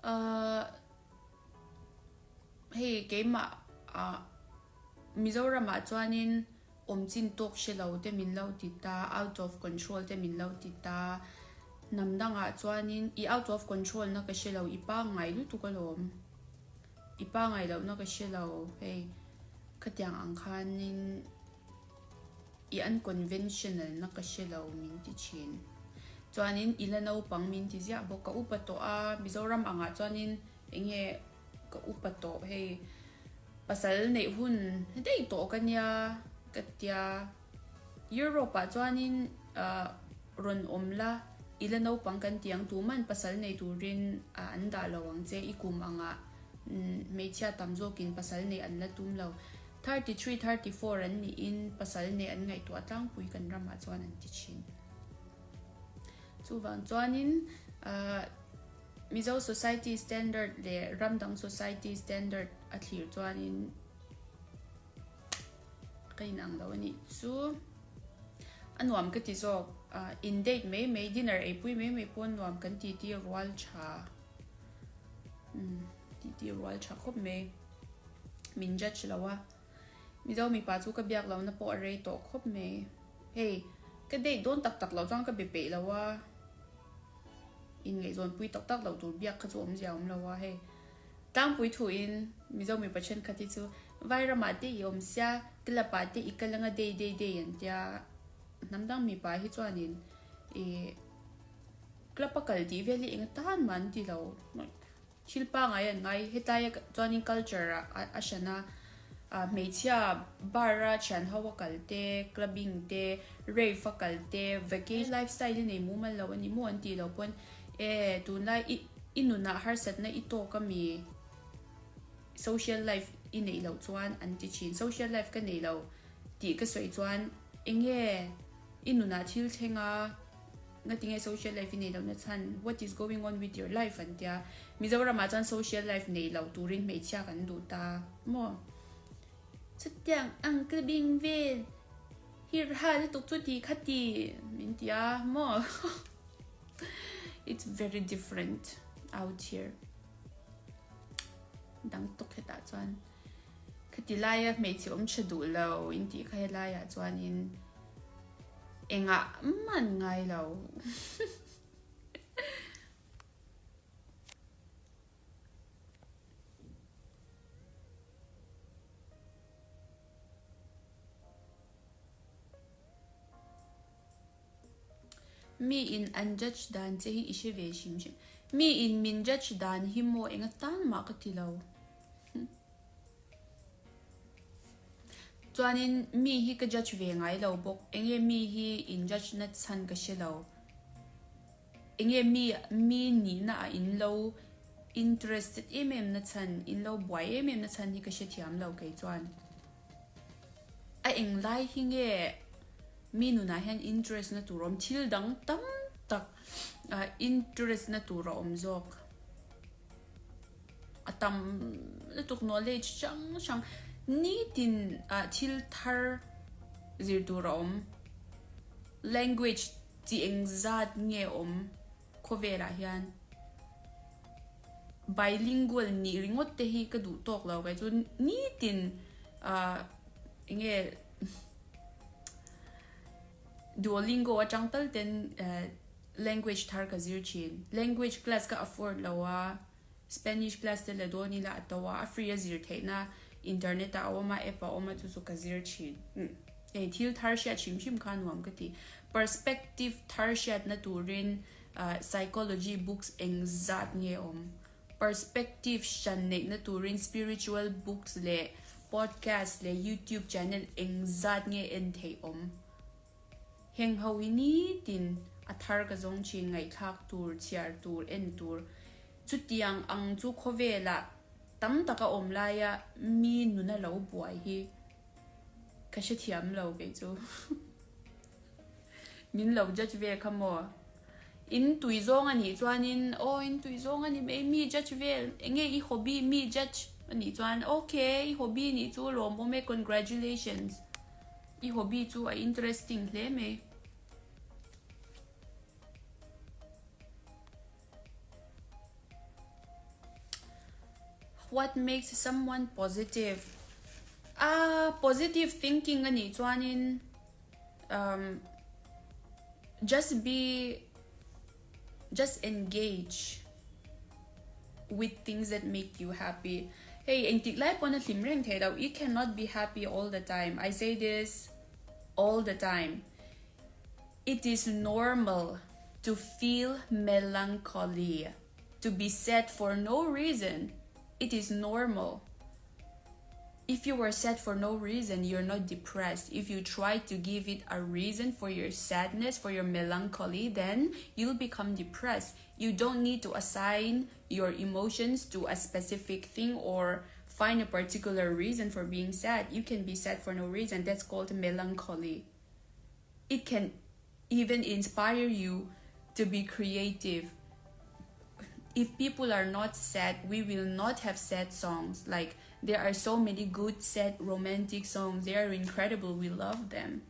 Ahh hei keimah ah Mizoramah chuanin awm chin tawk hre lo te min lo ti ta, out of control te min lo ti ta. Hnam dangah chuanin i out of control na ka hre lo, i pangngai lutuk alawm. I pangngai lohna ka hre lo hei khatiang ang khanin i unconventional na ka hre lo min ti thin. Chuanin i la naupang min ti ziah bawk, ka upa tawh a, Mizoram angah chuanin eng nge ka upa tawh hei pasal neih hun daih tawh ka nia ka tia. Europe ah chuanin ah rawn awm la i la naupang kan ti ang tuman pasal nei turin ah an dah lo ang che i kum angah hmeichhia tam zawkin pasal neih an la tum lo 33, 34 an niin pasal neih an ngaihtuah tlangpui kan ramah chuan an ti thin. Chuvang chuanin ah Mizo society standard leh ram dang society standard a thlir chuanin Ka inang lo a nih chu. A nuam ka ti zawk. In date mai mai, dinner eipui mai mai pawh nuam kan ti ti rual tha. Umm ti ti rual tha khawp mai. Min judge lo a. Mizo mipa chu ka biak lohna pawh a rei tawh khawp mai. Hei, ka date dawn tak tak loh chuan ka be peih lo a. Inngaihzawnpui tak tak loh tur biak kha chu awmzia a awm lo a hei. Tlangpui thuin Mizo mipa thenkhat hi chu Vai ramah te i awm sia, club ah te i kal anga day day day an tia. Hnam dang mipa hi chuanin i club a kal tih vel hi eng atan mah an ti lo. Thil pangai an ngai. Hetaia chuanin culture ah a hran a, hmeichhia bar a thian ho a kal te, clubbing te, rave a kal te, vacation lifestyle hi nei mumal lo a ni maw an tih loh pawn E, tunlai i i nunah harsatna i tawk a mi? Social life i neih loh chuan an ti thin. Social life ka nei lo tih ka sawi chuan enge i nunah thil thleng a, ngatinge social life i neih lohna chhan, what is going on with your life an tia. Mizoramah chuan social life nei lo turin hmeichhia kan duh ta maw? Chutiang ang ka bing vel hirha lutuk chu ti kha ti min ti a maw? It's very different out here. Dang tuk hetah chuan khati laia hmeichhe awm tha duh lo in tih kha helaiah chuanin engah man ngai lo. Mi in an judge dan che hi i hre ve hrim hrim. Mi in min judge dan hi maw eng atan mah ka ti lo. Chuanin mi hi ka judge ve ngai lo bawk. Enge mi hi in judge na chhan ka hre lo. Enge mi mi nihna ah in lo interested em em na chhan, in lo buai em em na chhan hi ka hrethiam lo kei chuan. A eng lai hi nge mi nunah hian interest na tur a awm? Thil dang tam tak interest na tur a awm zawk. A tam lutuk knowledge hrang hrang nitin thil thar zir tur a awm. Language chi eng zat nge awm khawvelah hian? Bilingual nih ringawt te hi ka duh tawk lo kei chu nitin ah enge Duolingo atang tal ten language thar ka zir thin. Language class ka afford lo a. Spanish class te la dawn ila a to a, a free a zir theihna internet ah a awm a, app a awm a chu chu ka zir thin. Hei thil thar hriat hrim hrim kha nuam ka ti. Perspective thar hriatna turin psychology books eng zat nge awm? Perspective hran neihna turin spiritual books leh podcast leh youtube channel eng zat nge en theih awm? Heng ho hi nitin a thar ka zawng thin ngaihthlak tur, chhiar tur, en tur. Chutiang ang chu khawvelah tam taka awm laia mi nuna lo buai hi ka hrethiam lo kei chu. Min lo judge vel kha maw? In tui zawng a nih chuanin aw in tui zawng a ni mai mi judge vel enge i hobby mi judge a nih chuan ok i hobby nih chu lawmawm e congratulations. I hobby chu a interesting hle mai. What makes someone positive? Ah, positive thinking a nih chuanin um, just be, just engage with things that make you happy. Hei, engtik lai pawn a hlim reng thei lo, you cannot be happy all the time. I say this all the time. It is normal to feel melancholy, to be sad for no reason. It is normal. If you were sad for no reason, you're not depressed. If you try to give it a reason for your sadness, for your melancholy, then you'll become depressed. You don't need to assign your emotions to a specific thing or find a particular reason for being sad. You can be sad for no reason. That's called melancholy. It can even inspire you to be creative. If people are not sad, we will not have sad songs. Like there are so many good sad romantic songs. They are incredible. We love them.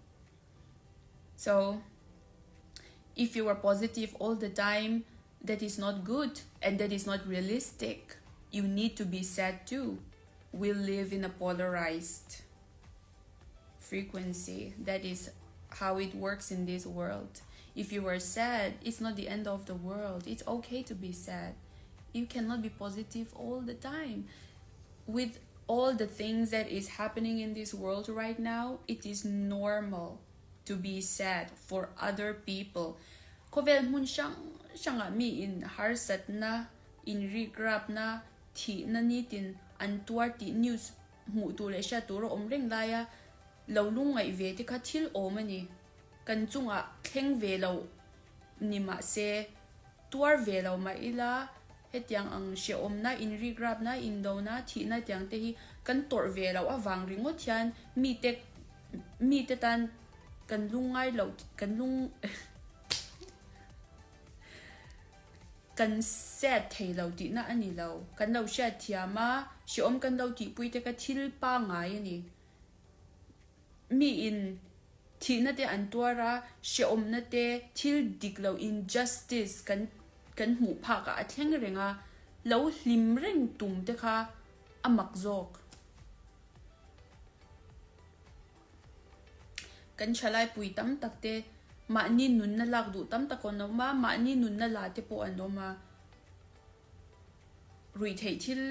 So if you are positive all the time, that is not good and that is not realistic. You need to be sad too. We live in a polarized frequency. That is how it works in this world. If you are sad, it's not the end of the world. It's okay to be sad. You cannot be positive all the time. With all the things that is happening in this world right now, it is normal to be sad for other people. Khawvel hmun hrang hrangah mi in harsatna, in rikrapna, thihna nitin an tuar tih news hmuh tur leh hriat tur a awm reng laia lo lungngaih ve te kha thil awm a ni. Kan chungah thleng ve lo ni mah se, tuar ve lo mah ila hetiang ang hrehawmna, inrikrapna, indona, thihna tiang te hi kan tawrh ve loh avang ringawt hian mite mite tan kan lungngai loh kan lung kan sad thei lo tihna a ni lo. Kan lo hriat thiam a, hrehawm kan lo tihpui te kha thil pangngai a ni. Miin thihna te an tuar a, hrehawmna te, thil dik lo injustice kan kan hmuh phak ah a thleng reng a, lo hlim reng tum te kha a mak zawk. Kan thalaipui tam tak te mahni nunna lak duh tam tak an awm a, mahni nunna la te pawh an awm a, ruihtheih thil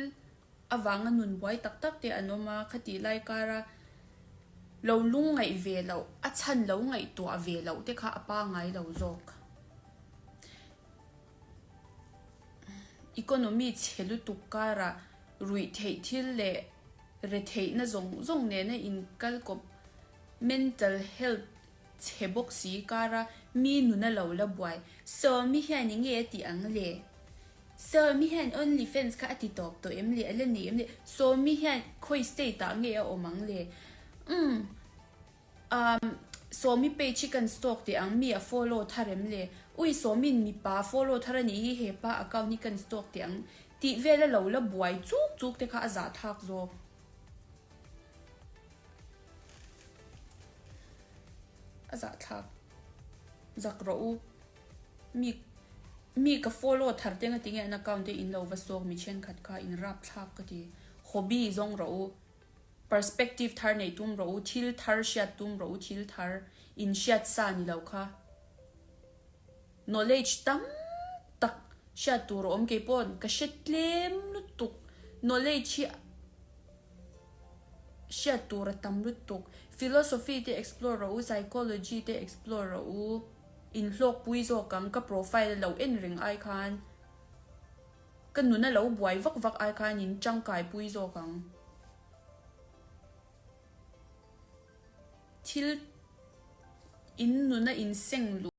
avanga nun buai tak tak te an awm a, khatih lai kara lo lungngaih ve loh, a chhan lo ngaihtuah ve loh te kha a pangngai lo zawk. Economy chhe lutuk kara ruih theih thil leh retheihna zawng zawng nena inkalkawp mental health chhe bawk si kara mi nuna lo la buai. Sawmi hian enge a tih ang le? Sawmi hian only fans kha a ti tawp tawh em le? A la nei em le? Sawmi hian khawi state ah nge a awm ang le? Umm umm Sawmi page hi kan stalk teh ang mi a follow thar em le? Ui Sawmi'n mipa a follow thar a nih hi hepa account hi kan stalk teh ang tih vel a lo la buai chuk chuk te kha a zah thak zawk. A zahthlak zak rawh u. Mi mi ka follow thar te nga tinge an account te in lo va sawk mi thenkhat kha in rapthlak ka ti. Hobby zawng rawh u. Perspective thar nei tum rawh u, thil thar hriat tum rawh u, thil thar in hriat sa ni lo kha. Knowledge tam tak hriat tur a awm kei pawh ka hre tlem lutuk. Knowledge hi hriat tur a tam lutuk. Philosophy te explore rawh u, psychology te explore rawh u, inhlawkpui zawk ang ka profile a lo en reng ai khan ka nun a lo buai vak vak ai khan in tangkaipui zawk ang. Thil in nun a inseng luh.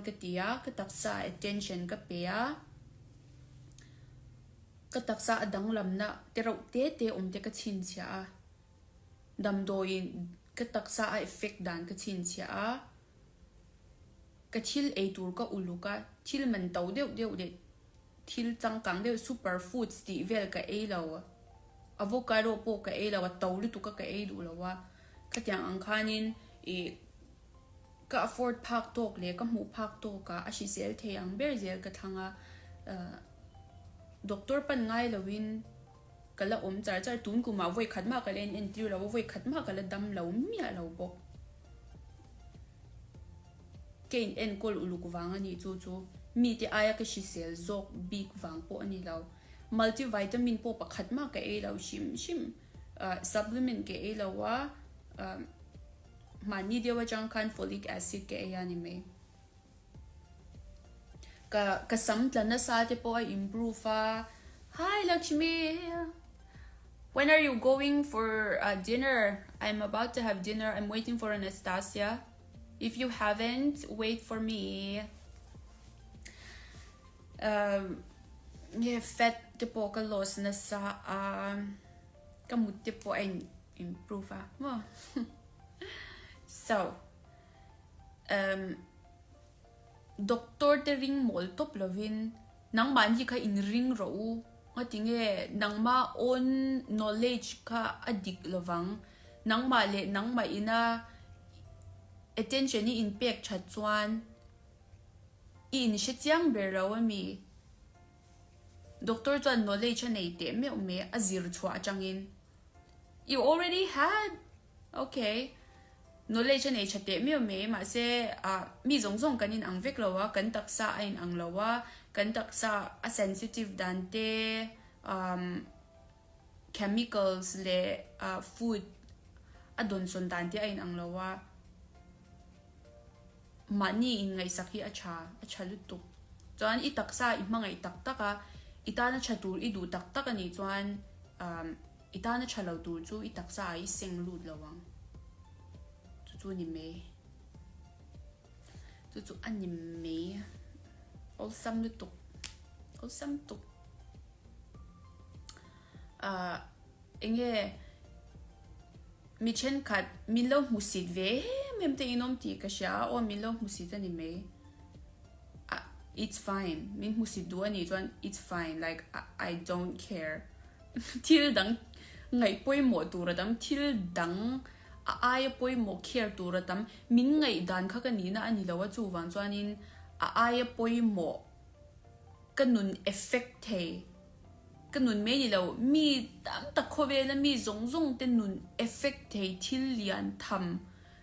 ka ti a, ka taksa ah attention ka pe a, ka taksa a danglamna te reuh te te awm te ka chhinchhiah a, damdawiin ka taksa a effect dan ka chhinchhiah a, ka thil ei tur ka uluk a, thil man to deuh deuh leh thil changkang deuh super foods tih vel ka ei lo, avocado pawh ka ei lo a to lutuk a ka ei duh lo a, khatiang ang khanin ih. Ka afford phak tawk leh ka hmuh phak tawkah a hrisel thei ang ber zel ka thlang a, doctor pan ngai loin ka la awm char char, tun kumah vawi khat mah ka la en entir lo a, vawi khat mah ka la dam lo miah lo bawk. Ka in enkawl uluk vang a nih chu chu mite aia ka hrisel zawk bik vang pawh a ni lo. Multivitamin pawh pakhat mah ka ei lo hrim hrim, supplement ka ei lo a, Mahni deuh atang khan folic acid ka ei a ni mai. Ka ka sam tla nasa te pawh a improve a. Hi Lakshmi! When are you going for dinner? I'm about to have dinner. I'm waiting for Anastasia. If you haven't, wait for me. Um, nge fat te pawh ka loss nasa a. Ka mut te pawh a in improve a maw so um doctor te ring mawl tawp lovin nangmahni kha in ring rawh u ngatinge nangma own knowledge kha a dik lovang nangmah leh nangmah ina attention i in pek that chuan i in hre chiang ber lo ami. Doctor chuan knowledge a nei teh meuh mai a zir chhuah atangin. You already had? Okay. Knowledge a nei tha teh meuh mai mahse ah mi zawng zawng kan inang vek lo a, kan taksa a inang lo a, kan taksa a sensitive dan te um chemicals leh ah food a dawnsawn dan te a inang lo a. Mahni inngaihsak hi a tha, a tha lutuk. Chuan i taksa i hmangaih tak tak a, i tana tha tur i duh tak tak a nih chuan i tana tha lo tur chu i taksa ah i seng lut lo ang. Chu chu a ni mai. Chu chu a ni mai. Awlsam lutuk. Awlsam tuk. Ahh. Enge mi thenkhat min lo hmusit ve em em te in awm tih ka hria a, aw min lo hmusit a ni mai. Ah it's fine, min hmusit duh a nih chuan it's fine like I don't care. Thil dang ngaih pawimawh tur a tam, thil dang a aia pawimawh care tur a tam, min ngaihdan kha ka nihna a ni lo a chuvang chuanin a aia pawimawh ka nun effect thei. Ka nun mai ni lo, mi tam tak khawvela mi zawng zawng te nun effect thei thil lian tham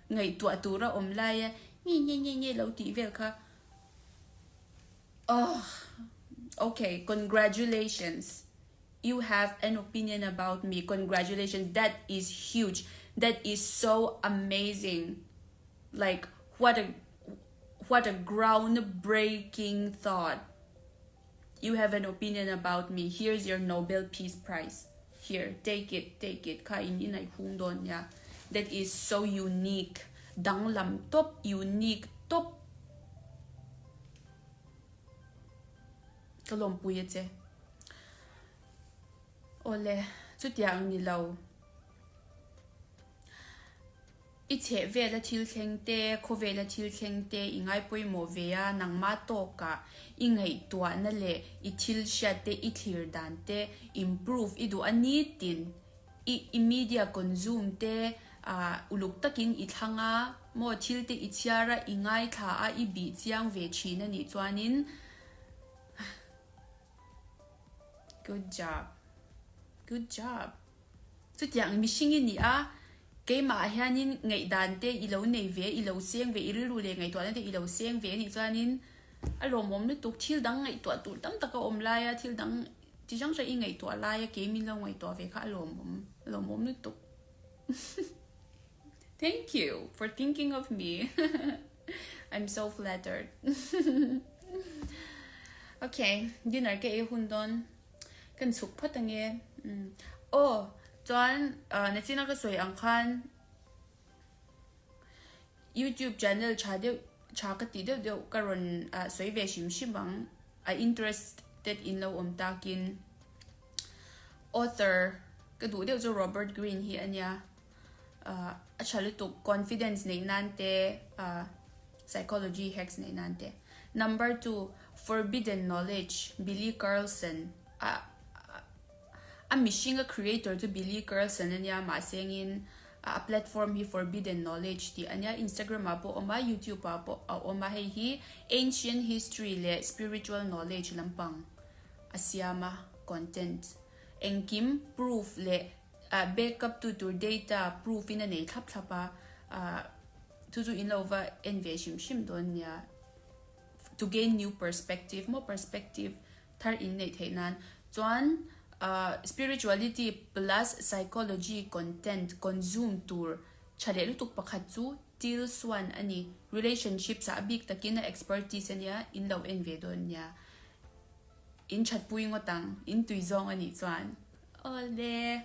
ngaihtuah tura awm laia nge nge nge nge lo tih vel kha Ugh ok congratulations you have an opinion about me congratulations that is huge that is so amazing like what a what a ground breaking thought. You have an opinion about me, here's your Nobel Peace Prize, here, take it, take it, kha in in aih hung dawn nia, that is so unique, danglam tawp, unique tawp. Ka lawmpui a che. Awle, chutiang ni lo. I chheh vela thil thleng te, khawvela thil thleng te i ngai pawimawh ve a, nangmah tawkah i ngaihtuahna leh i thil hriat te, i thlir dan te improve i duh a nitin i i media consume te ah uluk takin i thlang a maw, thil te i chhiar a, i ngaithla a, i bih chiang ve thin a nih chuanin good job, good job. Chutiang mihring i nih a, keimah ah hianin ngaihdan te i lo nei ve, i lo seng ve, i rilru leh ngaihtuahna te i lo seng ve a nih chuanin a lawmawm lutuk. Thil dang ngaihtuah tur tam tak a awm lai a, thil dang chi hrang hrang i ngaihtuah lai a, kei min lo ngaihtuah ve kha a lawmawm, a lawmawm lutuk. Thank you for thinking of me. I'm so flattered. Okay, dinner ka ei hun dawn. Kan chhuk phawt ange. Aw, chuan nachina ka sawi ang khan YouTube channel tha deuh. Tha ka tih deuh deuh ka rawn sawi ve hrim hrim ang. A interested in lo awm takin author ka duh deuh chu Robert Greene hi a nia. A tha lutuk confidence neih nan te psychology hacks neih nan te. Number 2 Forbidden Knowledge Billy Carlson a a mihringa creator chu Billy Carlson a nia mahse engin a platform hi Forbidden Knowledge tih a nia Instagram ah pawh a awm a YouTube ah pawh a awm a hei hi ancient history leh spiritual knowledge lampang a siam a content engkim proof leh backup tu tur data proof in a nei thlap thlap a chu chu in lo va en ve hrim hrim dawn nia to gain new perspective maw perspective thar in neih theih nan chuan spirituality plus psychology content consume tur tha leh lutuk pakhat chu Til Swan a ni. Relationships ah a bik takin a expertise a nia, in lo en ve dawn nia. In thatpui ngawt ang, in tui zawng a nih chuan. Awle,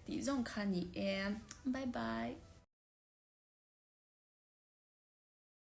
tih zawng kha ni e. Bye bye.